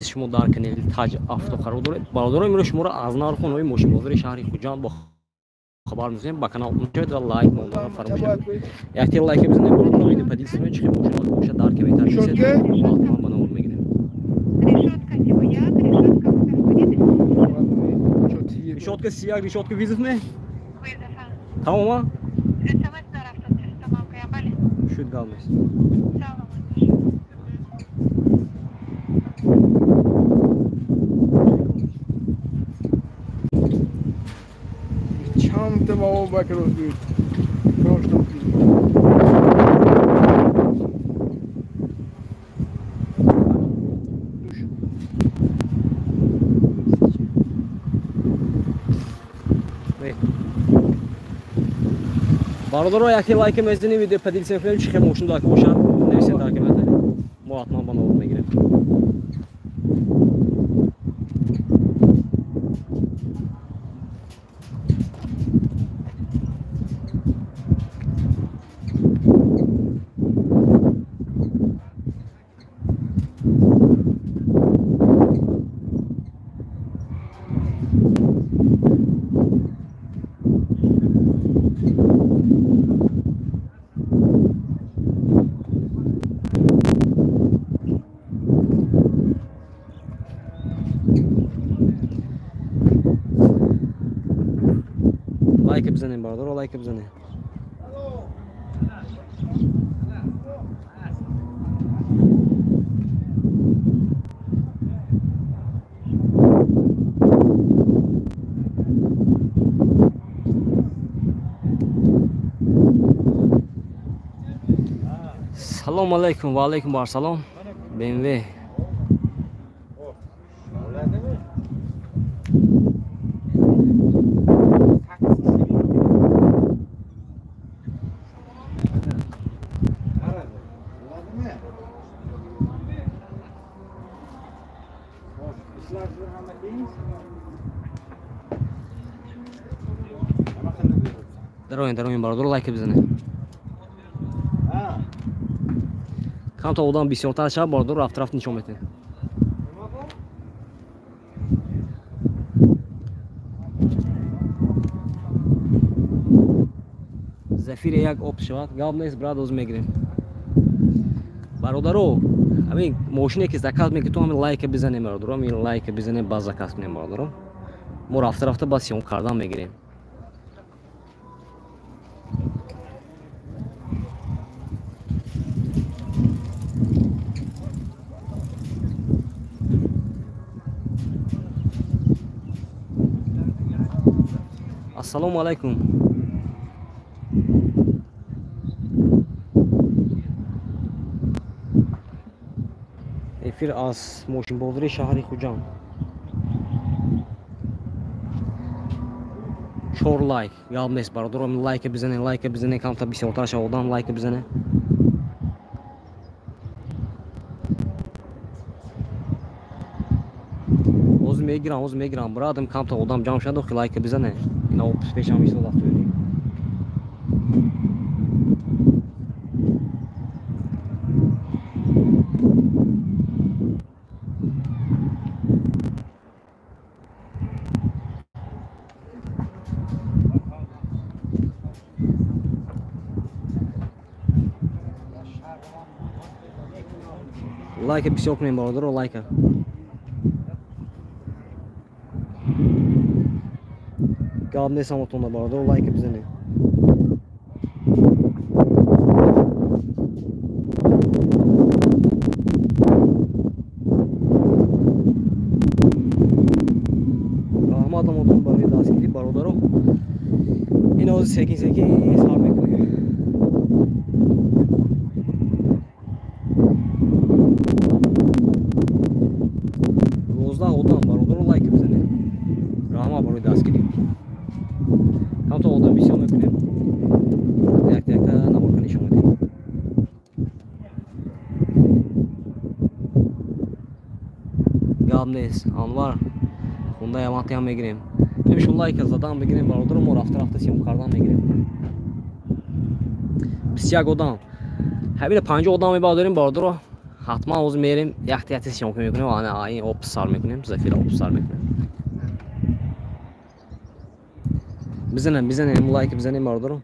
Шумо дар канали Таҷ Авто қарор доред. Бародаро, имрӯз шуморо аз нархонаҳои мошинбозори шаҳри Хуҷанд бо хабар мекунем. Ба канал мушавед ва лайк мондан фаромӯш накунед. Якте лайк бизанед, бародаро, видео поделитесь кунед, чӣ мошинот бошад дар комментарий нависед, мо ҳатман ба навор мегирем. Решетка сияк, решетка вызов ме? Тамома? Шуд, гап нест. Чанд ба крос. Бародаро, яке лайк мезанем, видео поделитесь мекунем, чӣ хел мошин дар бошад, нависед дар комментарий. Мо ҳатман ба навор мегирем. Лайк бизанем, бародаро, лайк бизанем. Салом алейкум, ва алейкум барсалом. BMW. Дароин, дароин, бародаро, лайк бизанед. Камта одам бисёртар шавад, бародаро, рафт рафт нишон метиҳем. Зафире як об шавад, гап нест, брат, оз мегирем. Бародаро, ҳамин мошине ки заказ мекунед, то ҳамин лайка бизанем, бародаро, ҳамин лайка бизанем, баъд заказ кунем, бародаро. Мо рафта рафта баъд съём кардан мегирем. Ассалому алайкум. Эфир аз мошинбозори шаҳри Хуҷанд. 4 лайк. Гап нест, бародаро, лайка бизанед, лайка бизанед, камта бисёртар шава одам лайка бизанед. Ҳозир мегирам, ҳозир мегирам, брадам, камта одам ҷамъ шавад, охи лайка бизанед. Ина опис пешам истод автоёри. Лайка бисёр кунем, бародаро, лайка. Гап нест ҳаматонда, бародаро, лайка бизанед. Раҳмат ҳаматон барои дастгирӣ, бародаро. Ин ҳозир секин секин сар мекунем. Одам, бародаро, лайк бизанед. Раҳмат барои дастгирӣ. Камто одам бисёр мекунем. Якта якта наворка нишон медиҳем. Гап нест, Анвар. Хунда яматиам мегирем. Ҳамишон лайка задан мегирем, бародаро, мо рафта рафта съём кардан мегирем. 21 одам. Ҳамина 50 одам мебардорем, бародаро. Ҳатман ҳозир мерем, якта якта съёмка мекунем, ана ин опс сар мекунем, Зафира опс сар мекунем. Бизанем, бизанем, лайк бизанем бародарон.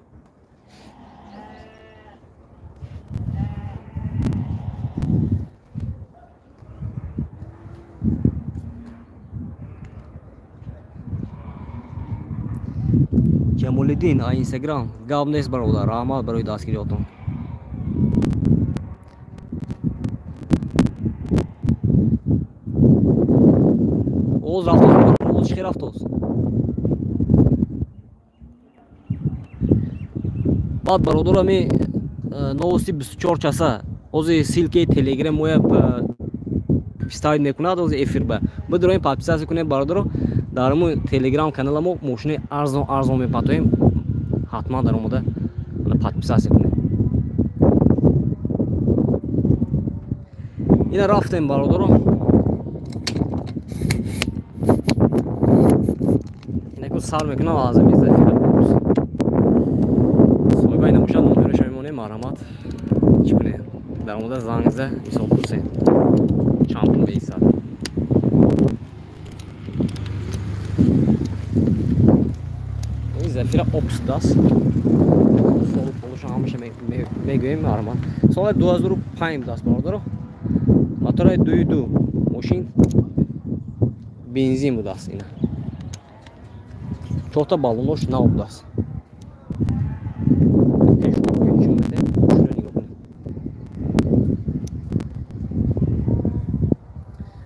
Ҷамолиддин а Инстаграм гап нест бародар, раҳмат барои дастгириётон. Оз рафтоз, оз чӣ рафтоз? Баъд бародар ами новости 24 часа ози ссылкаи Телеграм моя вставить мекунад ози эфир ба. Бидроем подписаться кунем бародаро. Дар мо Телеграм канала мо мошини арзон арзон мепатоем. Ҳатман дар омода подписаться кунем. Ина рафтем бародаро. Инаку сар мекунам аз ами Зафира. Соҳибаи набошад номероша мемонем, марҳамат. Чӣ кунем? Дар омода занг зада ҳисоб пурсем. Чанд пул меистад. Зафира опс даст. Солу полуша ҳамаша мегӯем марҳамат. Соли 2005 даст бародаро. Мотораи 2.2 мошин бензин будааст ина. Чорта баллонош нав будааст.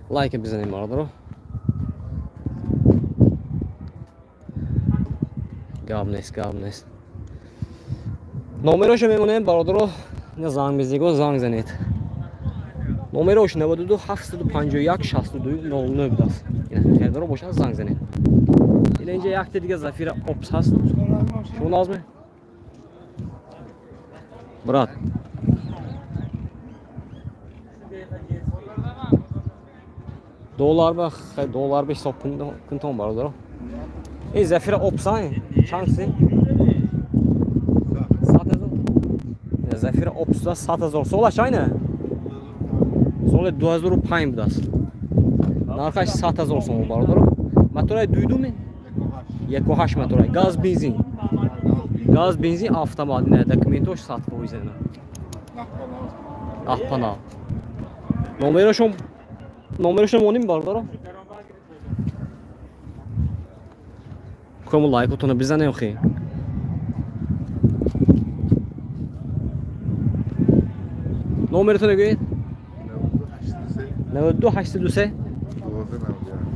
Лайк бизанем бародаро. Гап нест, гап нест. Номерошо мемонем бародаро. Ина занг безего занг занед. Номерош 92 751 62 09 будааст. Ина харидоро бошад занг занед. Ина инҷа якта дига Зафира опс ҳаст. Шумо назме? Брат. Доллар ба доллар ба ҳисоб кунтон бародаро. Ин Зафира опс ай? Чанд си? 100,000. Зафира опс да 100,000. Солаш айна? Соли 2005 будааст. Нархаш 100,000 сом бародаро. Мотораи 2.2 ми? 1.8 мотораи. Газ бензин. Газ бензин автомат. Не, документош 100% ина. Ахпана. Номерошон моним бародаро. Кому лайкотона бизанем хи. Номератон гӯед? 92 803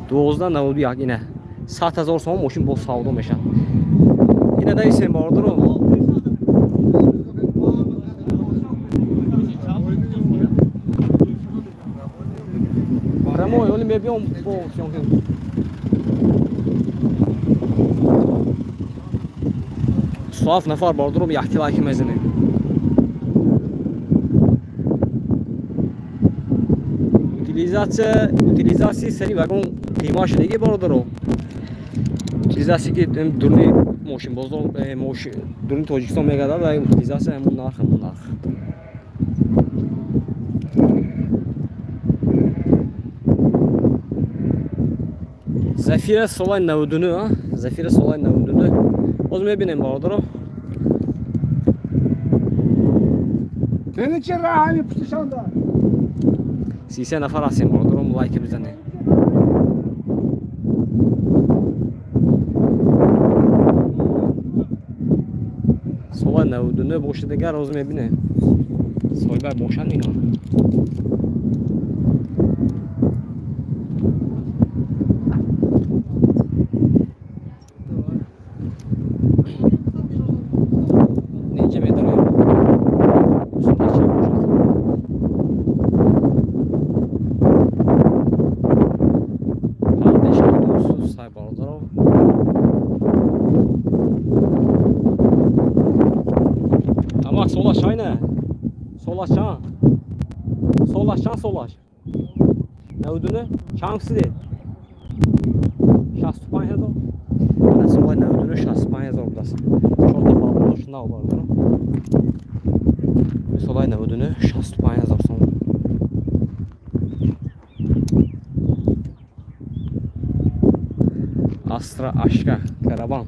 12 91. Ина 100,000 сом мошин бо савдо мешавад. Ина нависем бародаро. Прямой, оли мебиём бо съёмка. Соаф нафар бародаром якти лайки мезанем. Утилизация сари вагон қимат шудаги бародаро. Утилизация ки дурни мошин бозор, дурни Тоҷикистон мегардад ва утилизация ҳамон нарх, ҳамон нарх. Зафира солай 99, Зафира солай 99. Боз мебинем бародаро. 33 нафар ҳастем бародаро, лайк бизанед. Солай 99 бошад дигар роз мебинем. Соҳиба бошад мегӯям. Солаш. 99 чанд сидед? 65,000. Ана солай 99 65,000 будааст. Чорта баллонош нав бародаро. Солай 99 65,000 сом. Астра Ашка Караван.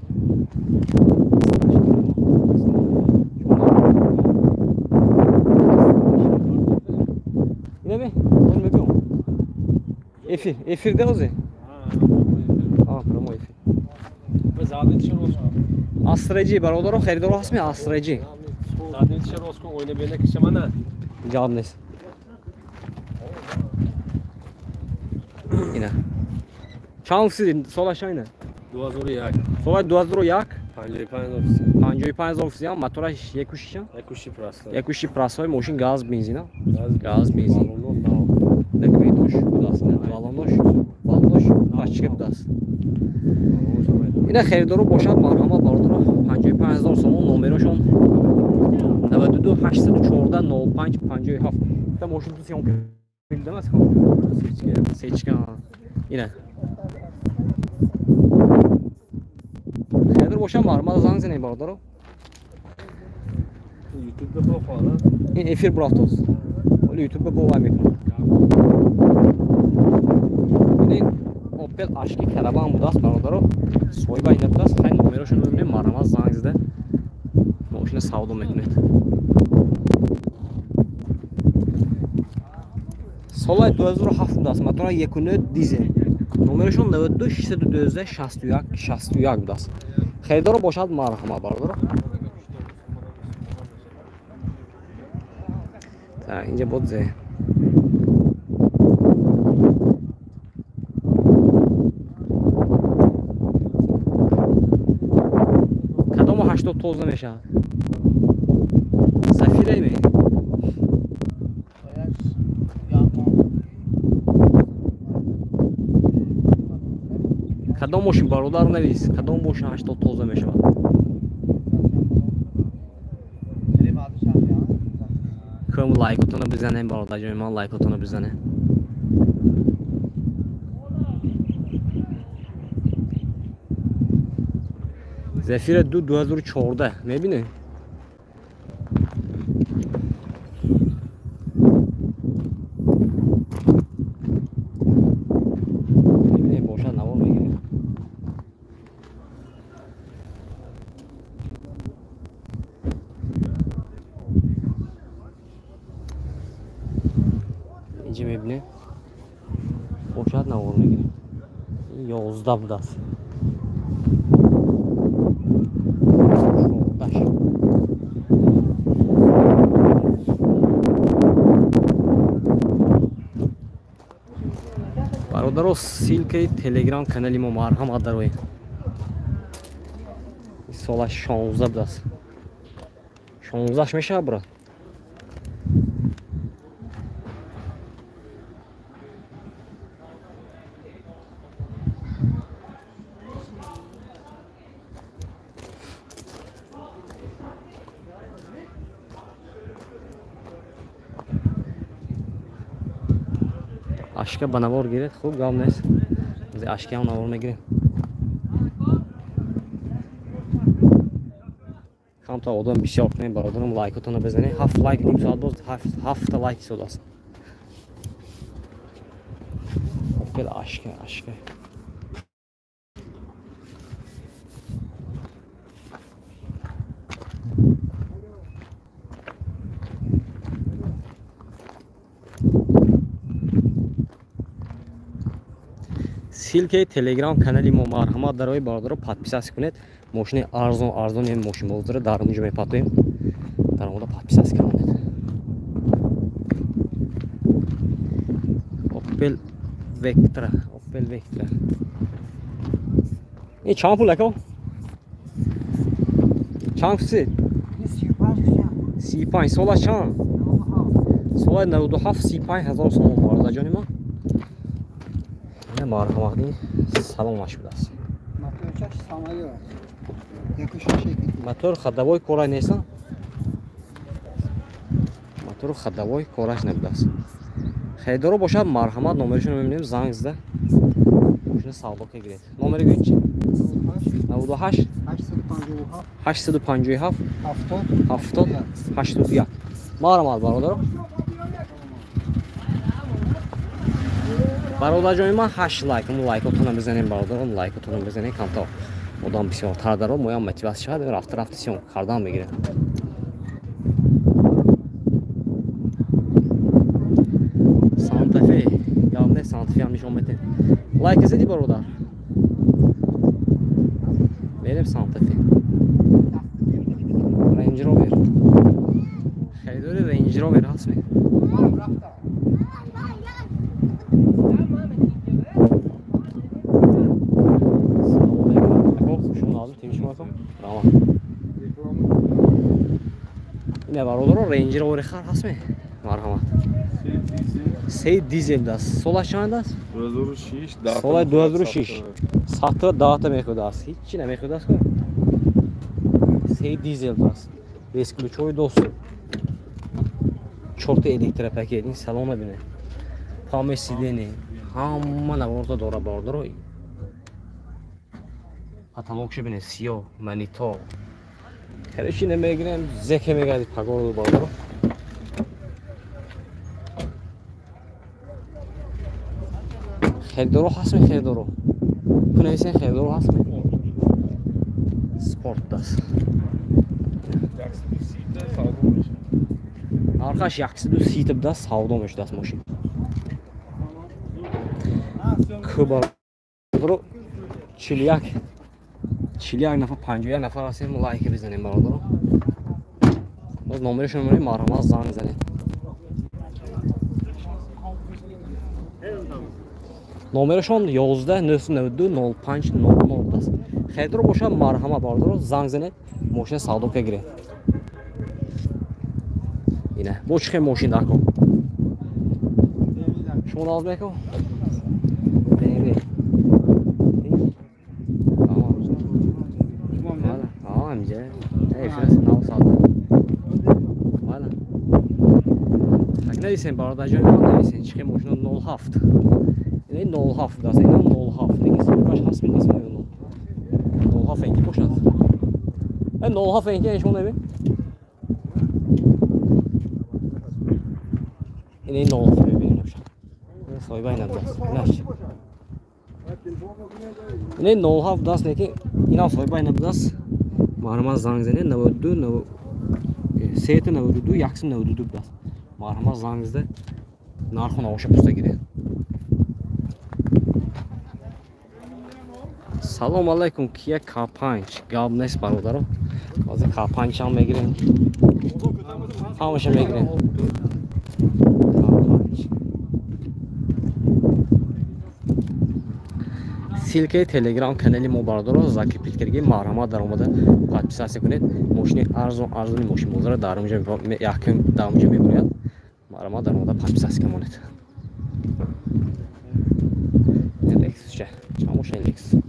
Инаме? Он мегӯм. Эфир, эфир деозе? А, прямой эфир. Астраҷи бародаро харидоро ҳастми Астраҷи. Ҷавоб нест. Ина. Чанд фисид солаш ина? 2001. Соли 2001? 55 55 ҳазор фисид, мотораш 1.6? 1.6 просто. 1.6 просто мошин газ бензин, газ бензин. Документош будааст, баллонош, баллонош пачка будааст. Ина харидоро бошад марҳамат бародаро 55 ҳазор сомон номерошон 92 814 05 57. Та мошин ту съёмка кардамас сечка. Ина харидор бошад марҳамат занг занед бародаро. YouTube бо хона. Ин эфир бурафтост. Вале YouTube бо вай мекунад. Ин Opel Ашки Караван будааст бародаро. Соҳиба ина будааст. Хай номерошон мебинем, марҳамат занг зада мошина савдо мекунед. Соли 2007 будааст, мотора 1.9 дизел. Номерошон 92 612 61 61 будааст. Харидоро бошад марҳамат бародаро. Та инҷа бод зе. Кадому 80 тоза мешавад? Сафира ме? Кадом мошин бародар навис? Кадом мошин 80 тоза мешавад? Кам лайкотона бизанем бародарҷони ман, лайкотона бизанем. Зефира 2 2014 мебинед? Мебинед, бошад навор мегирем. Инҷа мебинед, бошад навор мегирем. 11 будааст. Бародаро, ссилкаи телеграм канали мо марҳамат дароед. Сола 16 будааст. 16 мешавад брат? Ашка ба навор гиред, хуб гап нест. Ашка ҳам навор мегирем. Камта одам бисёр кунем бародарам, лайкотонро бизанед. 7 лайк ним соат боз 7 лайк истодааст. Опел Ашка, Ашка. Ссилкаи телеграм канали мо марҳамат дарои бародаро подписаться кунед. Мошини арзон арзон мошин бозора дар онҷо мепатоем. Дар онда подписаться кунед. Opel Vectra, Opel Vectra. Ин чанд пул ака? Чанд фисид? 35. Сола чанд? Сола 97 35 ҳазор сомон бародарҷони ман. Марҳамат, саломаш будааст. Мотор ходовой кораш нест? Мотор ходовой кораш набудааст. Харидоро бошад марҳамат номерашонро мебинем, занг зада мошина савдо гиред. Номери гӯед чи? 98 857 70 81. Марҳамат бародаро. Бародарҷони ман 8 лайк, мо лайкотонро бизанем бародарон, лайкотонро бизанем, камто одам бисёртар даро, моям мотиватсия шавад, рафта рафта съёмка кардан мегирем. Санта-Фе, гап не, Санта-Фе ҳам нишон метем. Лайк задӣ бародар? Мерем Санта-Фе. Range Rover. Харидори Range Rover ҳаст ме? Ина бародаро Range Rover хар ҳаст ме? Марҳамат. Се дизел даст. Солаш чанд аст? 2006. Солаи 2006. Сатта даҳта мехӯрдааст. Ҳичи намехӯрдааст ку. Се дизел даст. Без ключҳои доступ. Чорта электропакет. Ин салона бинед. Память сиденье. Ҳама наворда дора бародаро. Потолокшо бинед, сиёҳ, монитор. Короче, намегирем, зеке мегарди пагорду бародаро. Харидоро ҳаст ме харидоро? Кунависен харидоро ҳаст ме? Спорт даст. Нархаш 130 даст савдо мешудааст мошин. Ку бародаро 41 нафар, 51 нафар ҳастем, лайк бизанем бародаро. Боз номерашон мемонем, марҳамат занг занед. Номерашон 11 992 05 00 аст. Харидоро бошад марҳамат бародаро занг занед, мошина савдо гиред. Ина, бо чӣ хел мошин дако? Шумо наз мекун? BMW. Ҳамҷа. Эфирас нав савдо. Вала. Так нависем бародарҷони ман нависем чӣ хел мошина 07. Ин 07 даст, ин 07. Лекин срокаш ҳаст ми нест меёнам. 07 энки бошад. 07 энки шумо набин? Ин 07 мебинем бошад. Ин соҳиба ин даст. Инаш. Ин 07 даст, лекин инам соҳиба ин даст. Марҳамат занг занед 92 392 192 даст. Марҳамат занг зада нарху навоша пуста гиред. Салом алайкум, Kia K5. Гап нест бародаро. Ҳозир K5 ҳам мегирем. Ҳамаша мегирем. K5. Ссылкаи Telegram канали мо бародаро закрепить кардаги, марҳамат дар омада подписаться кунед. Мошини арзон арзони мошинбозора дар онҷо якум дар онҷо мебуряд. Марҳамат дар омада подписаться кунед. Lexus ча? Чанд мошин Lexus?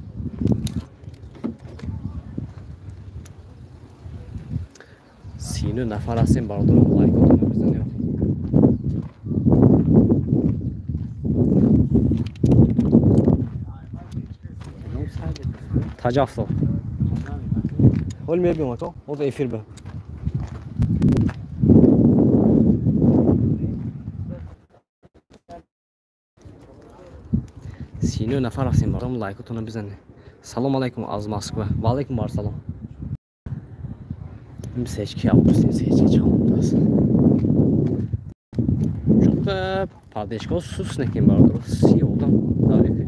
39 нафар ҳастем бародарон, лайкотонро бизанем. Таҷафто. Ҳол мебиём ако, ҳозир эфир ба. 39 нафар ҳастем бародарон, лайкотонро бизанем. Салом алайкум аз Москва. Ва алайкум ассалом. Сечки августин сечки чанд аст. Чунки падешко сус некем бародаро, 30 одам дар эфир.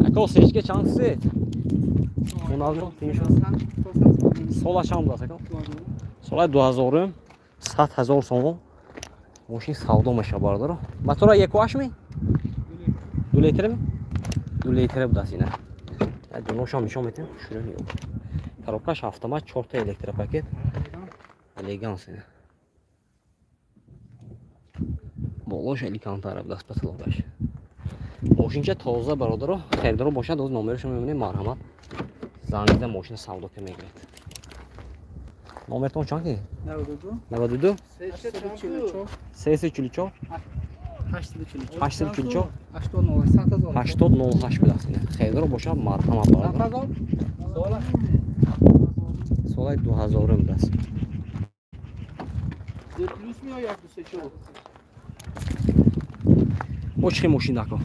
Ако сечки чанд сед? Оназро тиншо. Сола чанд аст ако? Сола 2000 100 000 сомон. Мошин савдо меша бародаро. Мотора 1.8 ми? 2 литр ми? 2 литр будаст ина. Дуношам нишон метем, шурӯъ меёбад. Коробкаш автомат, 4 электропакет. Элеганс ина. Болош алькантара будаст потолокаш. Мошинча тоза бародаро, харидоро бошад, оз номерашро мебинем, марҳамат. Занг зада мошина савдо ка мегиред. Номертон чанд ки? 92 92 344 344 844 808 80 будаст ина. Харидоро бошад, марҳамат бародаро. Солаи 2000 будаст. Плюс меояд 234. Бо чӣ мошин дако?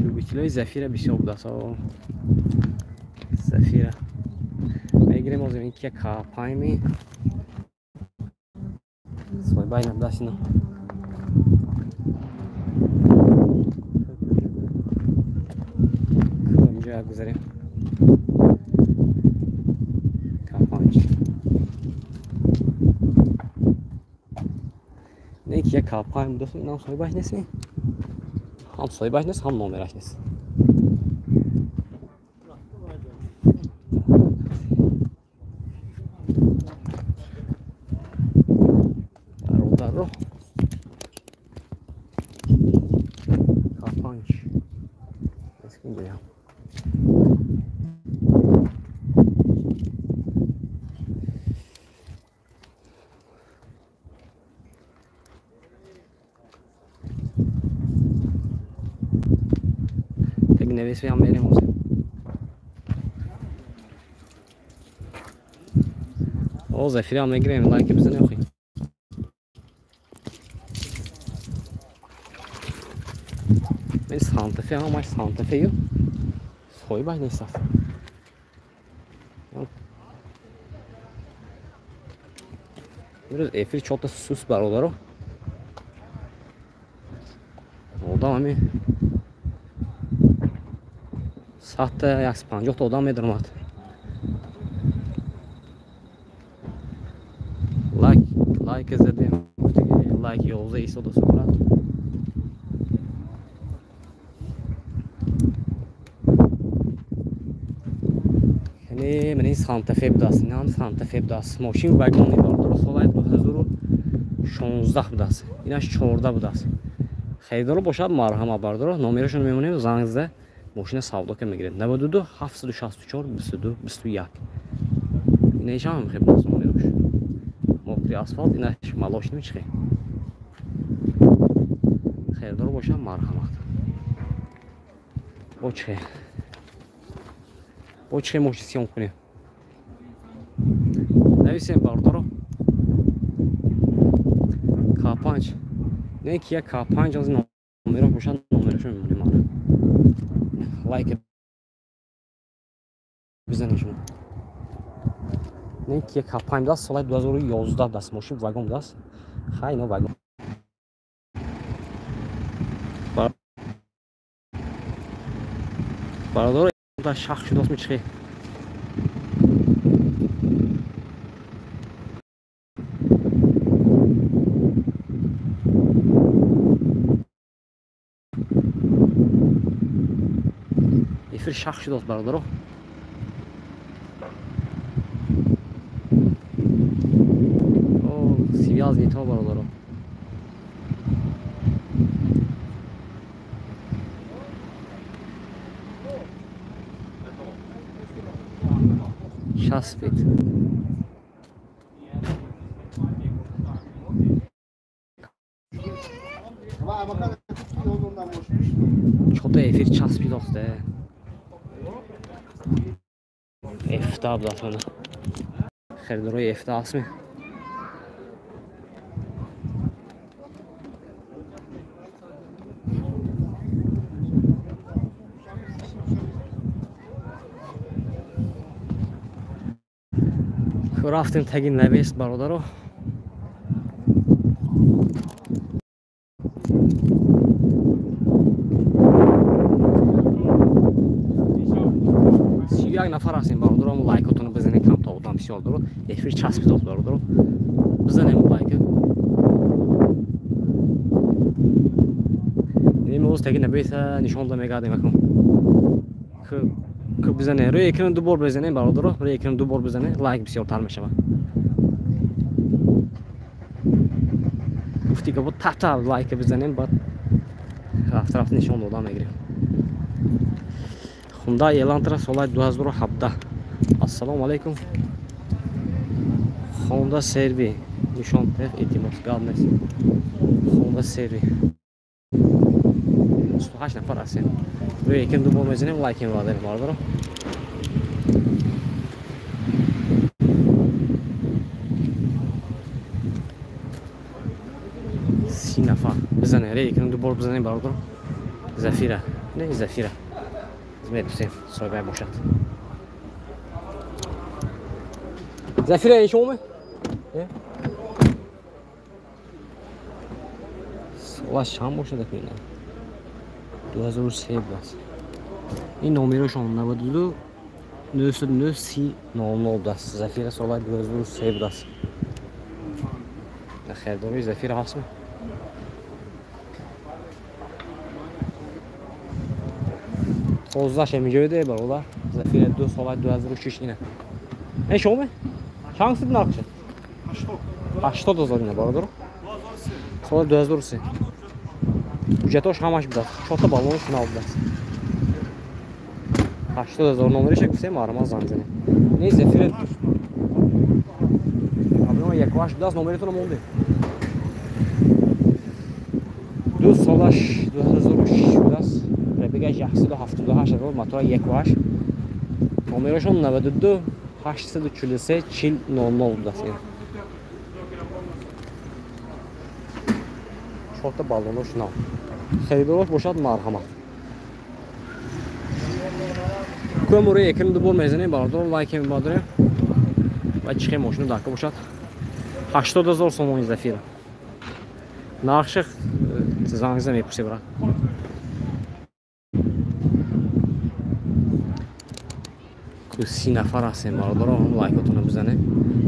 Любителои Зафира бисёр будааст. Зафира. Мегирем озим ин ки К5-ми. Соҳибай набудааст ино. Инҷо як гузарем. К5. Не ки як К5 будааст, инам соҳибаш нест ми? Ҳам соҳибаш нест, ҳам номераш нест. Даро. К5. Инҷоям. Навесвиам мерем ҳозир. О, Зафираам мегирем, лайки бизанем охи. Мен Сантафе ҳамаш Сантафею. Соҳибаш нест аст. Имрӯз эфир чорта сус бародаро. Одам ҳами саатта 150 та одам медаромад. Лайк задем, лайк 11 истода сурат. Яъне ман ин Сантафе будааст, ин ҳам Сантафе будааст. Мошин вагони бародаро солаи 2016 будааст. Инаш 14 будааст. Харидоро бошад марҳама бародаро, номерашонро мемонем, занг зада мошина савдо ка мегиред. 92 764 22 21. Инаиш ҳам хеб будааст номерош. Мокри асфалт, инаш малош намечихе. Харидоро бошад марҳамат. Бо чихе? Бо чихе мошин съём кунем? Нависем бародаро. К5. Не ки як К5 аз номерош бошад, номерошо мемонем ара. Лайк бизанед шумо. Не ки як К5 будааст, соли 2011 будааст, мошин вагон будааст. Хай ино вагон. Бародаро, шах шудааст мечихе. Эфир шах шудааст бародаро. О, связ не то бародаро. Часпид. Чота эфир часпид аст. Эфта будааст мана. Харидорои эфта астми. Рафтем таги навест бародаро. Як нафар ҳастем бародаро, лайкотонро бизанед, камта одам бисёр доро. Эфир часпид бародаро. Бизанем лайка. Имрӯз таги навест нишон дода мегардем акун. Ки бизанем, рӯи экран ду бор бизанем бародаро, рӯи экран ду бор бизанем, лайк бисёртар мешавад. Гуфти гапо тата лайка бизанем, баъд рафта рафта нишон дода мегирем. Хунда Елантра солаи 2017. Ассалому алайкум. Хонда Серви нишон тех илтимос гап нест. Хонда Серви. 28 нафар ҳастем. Рӯи экран ду бор мезанем, лайк мевардем бародаро. 30 нафар бизанед, рей кунем, ду бор бизанем бародар. Зафира, не Зафира. Мепурсем, соҳибай бошад. Зафира ин шумо? Солаш чанд бошад акина? 2003 будааст. Ин номерошон 92 909 30 00 будааст. Зафира сола 2003 будааст. Харидори Зафира ҳастм. Тозаш ҳаминҷоиде бародар. Зафира 2 сола 2006 ина. Ин шумо? Чанд сид нархша? 80 ҳазор ина бародар. Сола 2003. Ҳуҷҷатош ҳамаш будааст. Чорта баллонаш нав будааст. 80 ҳазор номериша гуфтем, марҳамат занг занед. Не Зафира проблема 1.8 будааст, номеритонро мондем. 2 солаш 2006 будааст. Пробегаш 178 ҳазор, мотора 1.8. Номерошон 92 843 40 00 будааст. Чорта баллонош нав. Харидорош бошад марҳамат. Кӯмури экрин ду бор мезанем бародар, лайк мебардорем ва чихе мошину дака бошад. 80 ҳазор сомони Зафира. Нархша занг зада мепурсем брат. Ку 30 нафар ҳастем бародаро, ҳам лайкотонро бизанем.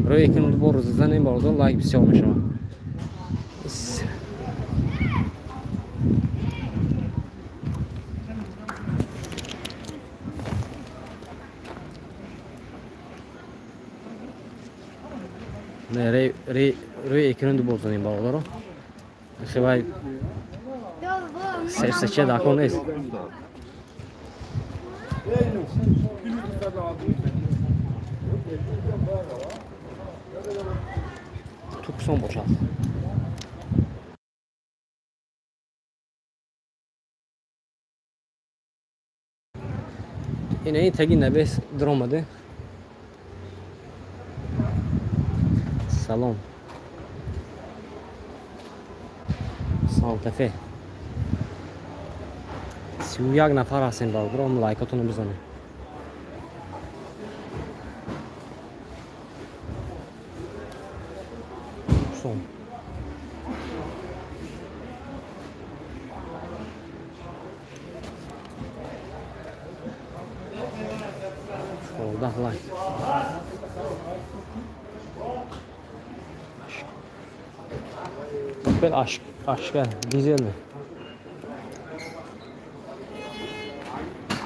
Рӯи экран ду бор занем бародар, лайк бисёр мешавад. Не, рӯи экран ду бор занем бародаро. Хелай серсача дако нест. Туксон бошад. Ин таги набес даромаде. Салом. Сантафе. 31 нафар ҳастем бародарон, лайкотонро бизанед. Сом. 14 лайк. Opel Aşka dizel mi?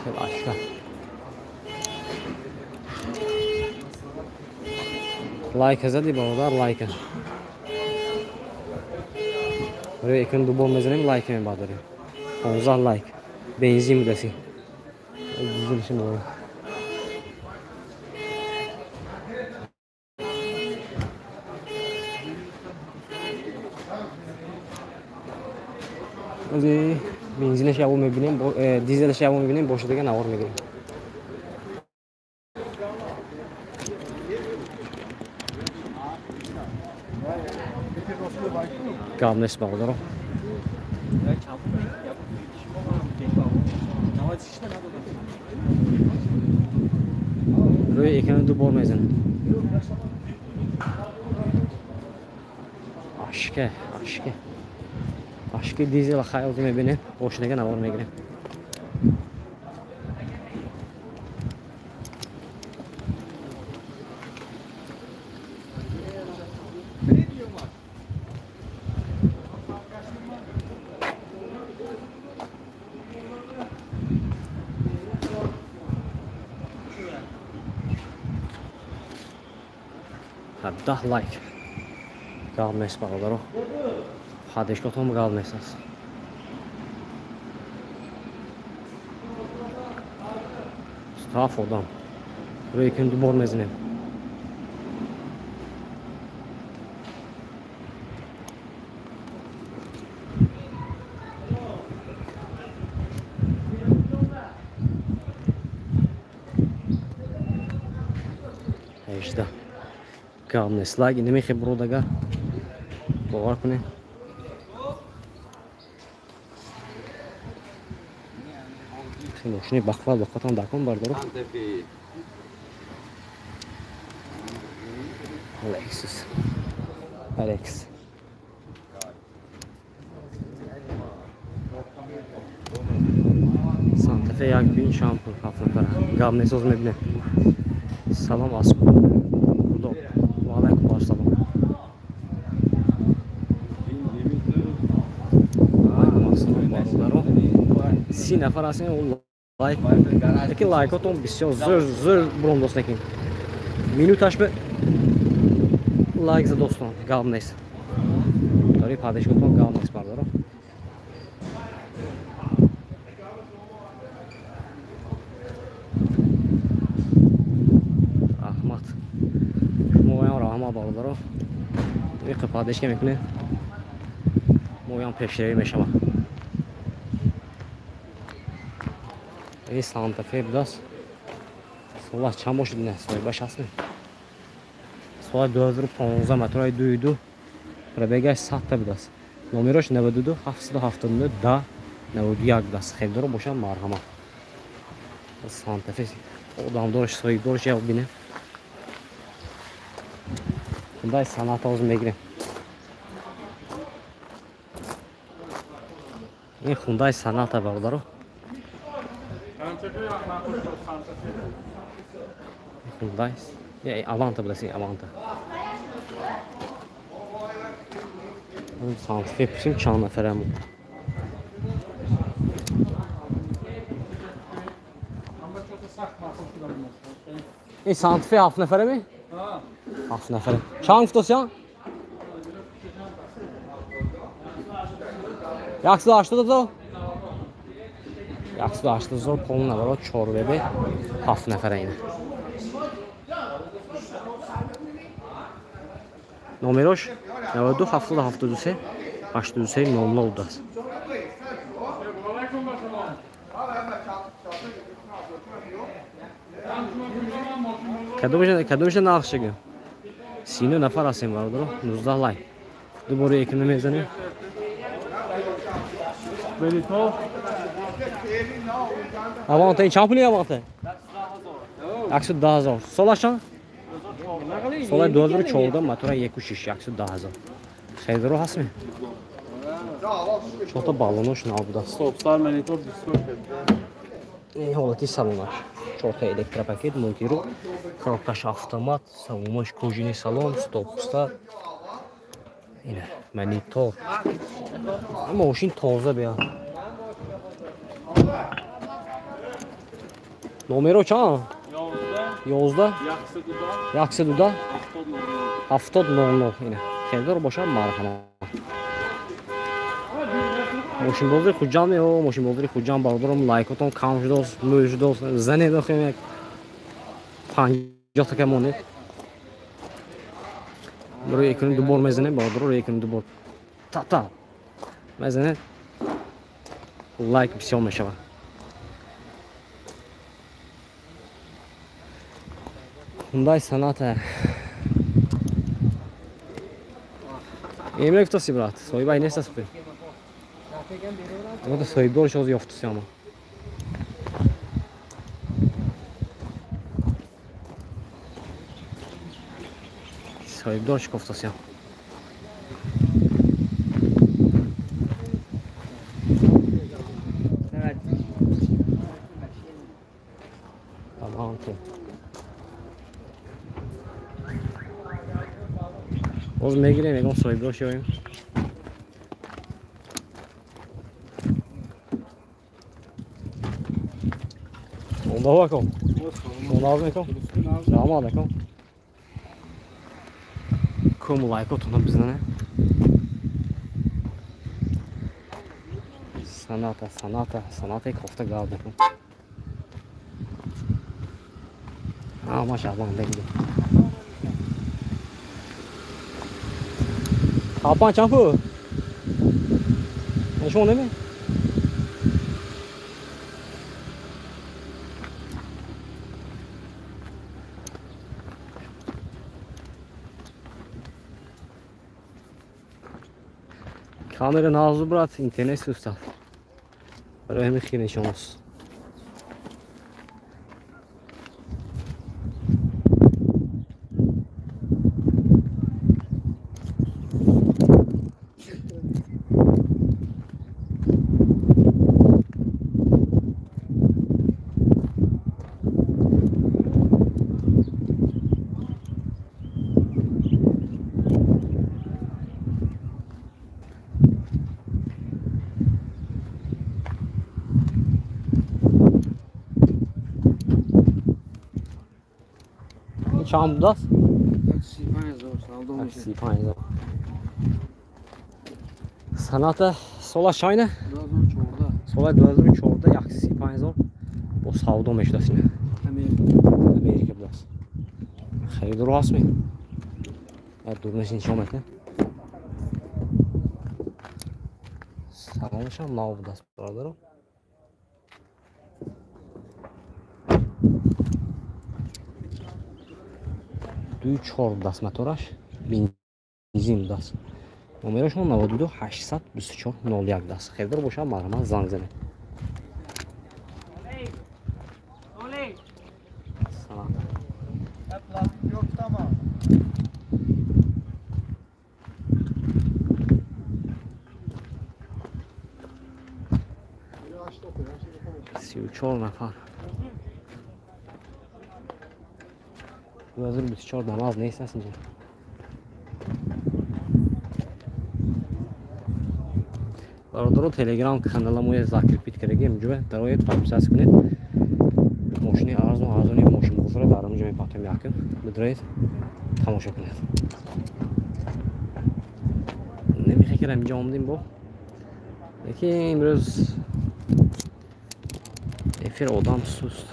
Opel Aşka. Лайк зади бародар, лайк. Рӯи экран ду бор мезанем, лайк мебардорем. 15 лайк. Бензин будаси. Дизелши мебарем. Бензинаш яво мебинем, дизелаш яво мебинем, боша дига навор мегирем. Гап нест бародаро. Рӯи экран ду бор мезанем. Ашка, ашка. Ашки дизел хаёл мебинем, бошинаga навор мегирем. 17 лайк. Гап нест бародаро. Поддержкатон гап нест аст. Таф одам. Рӯи экран ду бор мезанем. 18. Гап нест. Лайк намехе бродага. Бовар кунед. Мошини бақват бақватам дакон бардоро. Lexus. Alex. Санта Фе як бин шампур ҳафт нафара. Гап несоз мебинем. Салом аз Худо. Ва алайкум ассалом. Бародаро, 30 нафар ҳастем, лайк. Лекин лайкотон бисёр зӯр зӯр буром дост лекин. Минуташ бе лайк за достон, гап нест. Дори падишготон гап нест бародаро. Раҳмат. Моям раҳмат бародаро. Иқи падишка мекунем. Моям пешравӣ мешавад. Ин Санта Фе будааст. Солаш чанд бошад? Не, соҳибаш ҳастми. Соли 2015 мотораи 2.2 пробегаш 100 та будааст. Номерош 92 779 10 91 будааст. Харидоро бошад марҳамат. Санта Фе одамдораш соҳибдораш як бинем. Хундай Саната ҳозир мегирем. Ин Хундай Саната бародаро. Хундай Аванта будааст, Аванта. Санта Фе пурсим чанд нафарамо. Ин Санта Фе ҳафт нафара ми? Ҳафт нафара. Чанд гуфтосян? 180 ҳазор? 180 ҳазор полн нафаро 4 вебе ҳафт нафара ина. Номерош 92 773 83 00 будааст. Кадомиша нарх шага? 39 нафар ҳастем бародаро, 19 лайк. Ду бори экрана мезанем. Аванта ин чанд пули Аванта? 110 ҳазор. Солаш чанд? Соли 2014 мотора 1.6 110 ҳазор. Харидоро ҳастми? Чорта баллонош нав будааст. Ин ҳолати салонаш. Чорта электропакет, мультиру, коробкаш автомат, салонаш кожаный салон, стоп-старт. Ина монитор. Мошин тоза бия. Номеро чанд? 11 102 70 00. Ина харидор бошад марҳамат. Мошинбозори Хуҷанд мео, мошинбозори Хуҷанд бародаром лайкотон кам шудааст, мӯй шудааст. Занед охем як 50 така монед. Рӯи экрани ду бор мезанем бародаро, рӯи экрани ду бор та-та мезанед. Лайк бисёр мешавад. Хундай Саната. Эмре гуфтаси брат, соҳибай нест аст. Ода соҳибдориш ҳозир ёфтуси ама. Соҳибдориш кофтаси ама. Аванте. Боз мегирем, ягон соҳибдор шавем. Аллоҳу акбар. Аллоҳу акбар. Салом алайкум. Кум лайкотонро бизанед. Саната, саната, санатаи кофта гап мекун. Ҳамаш аванда гида. Хапан чанд пул? Нишон неми? Камера назу брат, интернет сустад. Барои ҳамин хел нишон аст. Чанд будааст? 35 000 савдо мешавад. 35 000. Соната сола чайна? 2014. Сола 2014 135 000 бо савдо мешудааст ина. Америка. Америка будааст. Харидоро ҳаст ми? Дур нест нишон метавонем. Салонашам нав будааст бародаро. Дуи чор будааст мотораш, бензин будааст. Номерашон 92 824 01 будааст. Харидор бошад, марҳамат занг занед. Салом. 34 нафар. 2024 намаз нест аст инҷа. Бародаро, телеграм каналамоя закрепить кардагем, инҷо дароед, подписаться кунед. Мошини арзон, арзони мошинбозора дар онҷо мепартоем, якм бидроед тамошо кунед. Намехе кардам инҷо омадем бо. Лекин имрӯз эфир одам суст.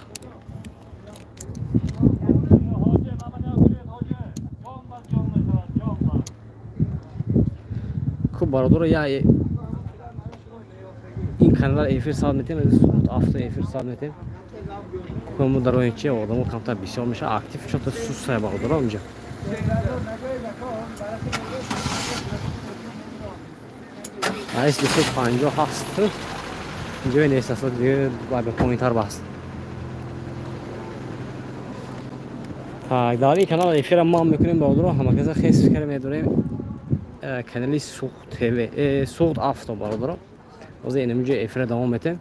Хуб бародаро, я ин канал эфир сад метем, суд авто эфир сад метем. Кому дарои чи одамо камтар бисёр меша, актив чото суст бародаро инҷо. Айс 257 инҷо нест аст, дига ба поинтар баст. Так, дар ин канал эфира ман мекунем бародаро, ҳама каса хес фикр медорем. Канали Суғд ТВ, Суғд Авто бародаро. Ҳозир инаминҷо эфира давом метем.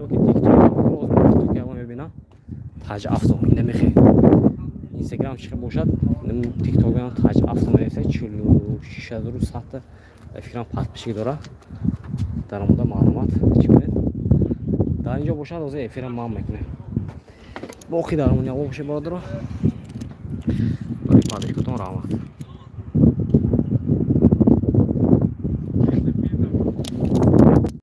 Ёки TikTok, TikTok мебинам. Таҷ Авто, ина мехе. Инстаграм чӣ бошад, TikTok ҳам Таҷ Авто менависад, 46 100 та фикрам подписчик дора. Дар омода маълумот чӣ кунед. Дар инҷо бошад, ҳозир эфира ман мекунем. Боқӣ дар амони Аллоҳ бошед бародаро. Барои подпискатон раҳмат.